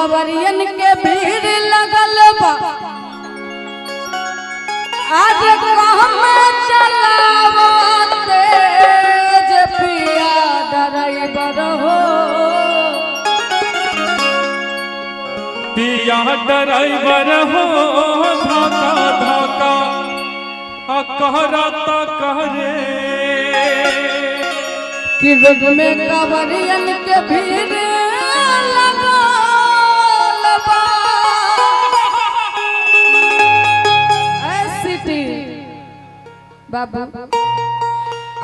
कवरियन के भीड़ लगल बा। आज कहम चलावो तेज पिया ड्राइवर हो, पिया ड्राइवर हो। धोखा धोखा कहरा कहरे कि रोड में कवरियन के भीड़ लगल बा। ऐ सिटी बाबू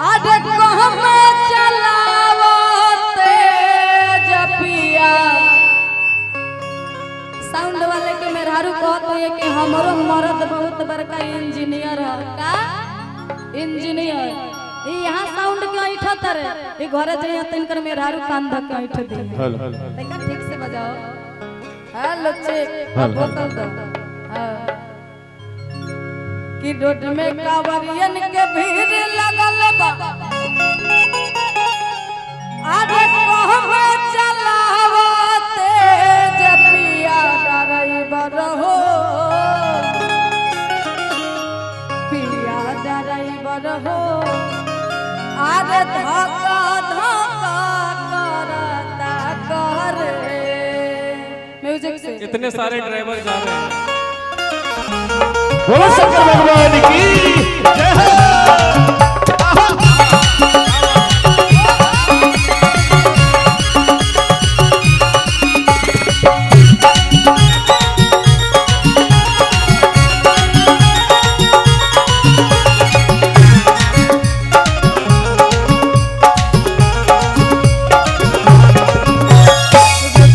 आज कहम चलावो तेज पिया। साउंड वाले के मेहरारू कहत है कि हमरो मर्द बहुत बड़का इंजीनियर है। का इंजीनियर? ई यहाँ साउंड के ऐठा तरे ई घरे जइया तनकर मेहरारू कान धक के ऐठ दे। हेलो तनका ठीक से बजाओ। हेलो चेक बोतल दो। हां कि रोड में कांवरियन के भीड़ लगल बा। आज कहम चलावो तेज पिया ड्राइवर हो, पिया ड्राइवर हो। आज धक्का धक्का करता करे। म्यूजिक से इतने सारे ड्राइवर जा रहे हैं। बोलो शंकर भगवान की जय हो।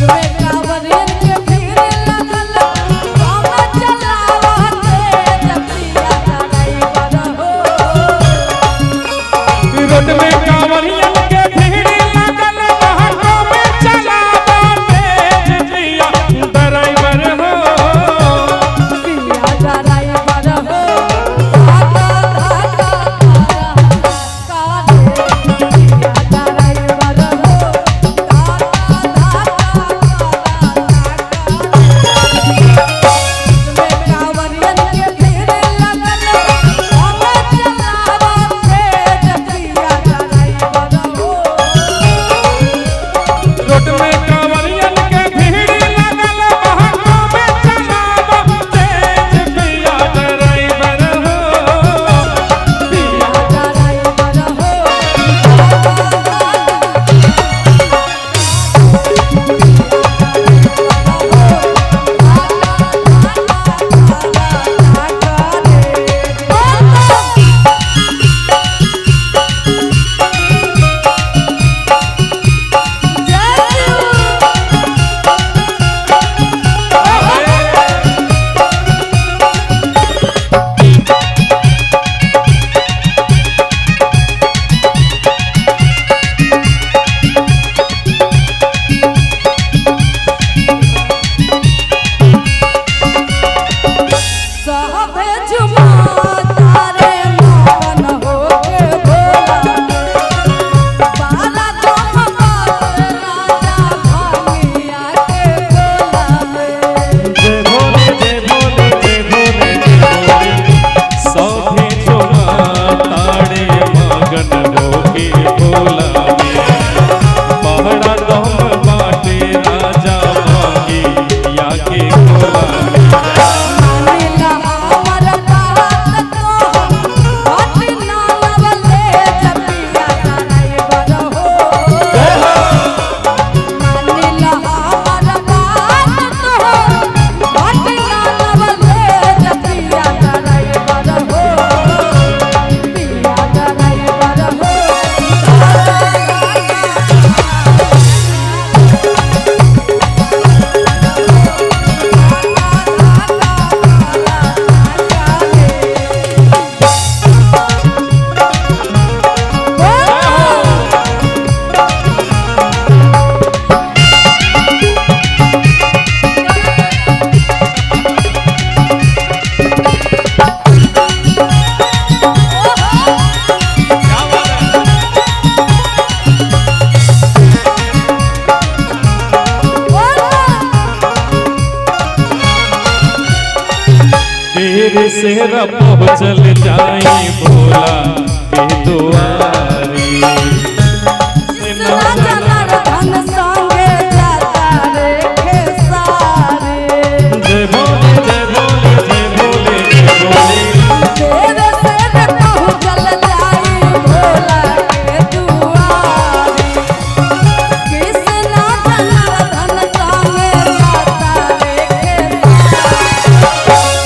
में कांवरियन के भीड़ लगल, हम चलावो तेज पिया ड्राइवर हो। देर से पहुँचल जाई भोला के दुआरी। कृष्णा जनार्दन संगे जाता रे खेसारी। जय भोले जय भोले जय भोले जय भोले। देर से पहुँचल जाई भोला के दुआरी। कृष्णा जनार्दन संगे जाता रे खेसारी।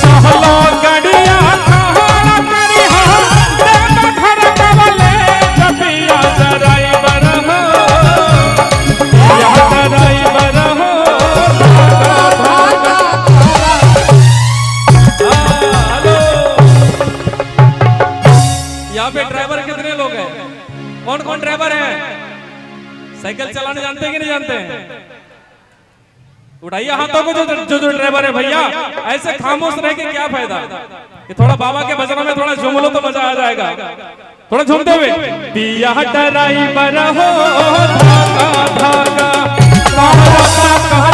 चहलो गड़िया खड़ा करिहा, देव घर कवले जपिया ड्राइवर हो, पिया ड्राइवर हो, धागा धागा। हाँ, हेलो। यहाँ पे ड्राइवर कितने लोग हैं? कौन कौन ड्राइवर हैं? साइकिल चलाने जानते हैं कि नहीं जानते हैं? उठाइए हाथों को जो जो जो ड्राइवर है भैया। ऐसे खामोश रह के क्या फायदा? कि थोड़ा बाबा के भजनों में थोड़ा झूम लो तो मजा आ जाएगा। थोड़ा झूमते हुए पिया ड्राइवर हो, धागा धागा।